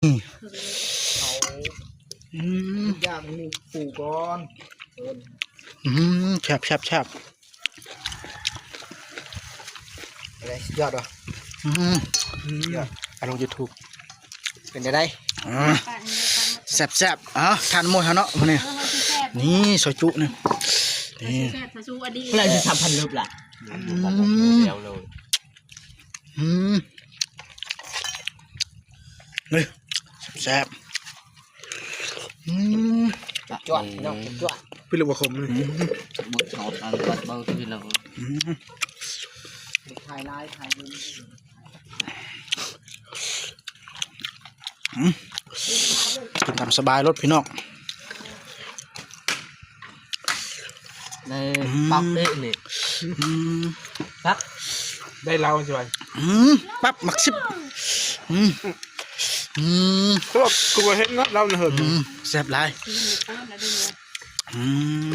ອືມ ຢ້າງໝູປູກ່ອນ ເອີ ອືມ ແຊບໆໆ ເອົາເລີຍ ສຸດຍອດວ່ະ ອືມ ສຸດຍອດ ໄປລົງຢູທູບ ເປັນຈັ່ງໃດ? ອືມ ແຊບໆ ເອົ້າ ທານໝົດຫັ້ນເນາະມື້ນີ້ ເອີ ມັນຊິແຊບ ນີ້ຊອຍຈຸນີ້ ນີ້ ມັນຊິແຊບ ຖ້າສູ້ອັນນີ້ ເມື່ອໃດຊິສາມພັນລຶບລະ ອືມ ແລ້ວເລີຍ ອືມ ເຮີ້ຍ ແຊບໆ ອືມ ຈວດ ພີ່ນ້ອງ ຈວດ ເປັນເລື່ອງບໍ່ຂົມເລີຍ ອືມ ບໍ່ຊອບອັນບັດເບົາຄືເຮົາ ອືມ ຖ່າຍຫຼາຍ ຖ່າຍເບິ່ງ ອືມ ກິນຕາມສະບາຍໂລດພີ່ນ້ອງ ໄດ້ ອືມ ປັບເດ້ນີ້ ອືມ ປັບ ໄດ້ລາວຊິວ່າ ອືມ ປັບໝາກສິບ ອືມ ອືມ ຄືວ່າ ຄືວ່າເຫັນເນາະ ລາວນະເຮີ້ຍ ອືມ ແຊບຫຼາຍ ອືມ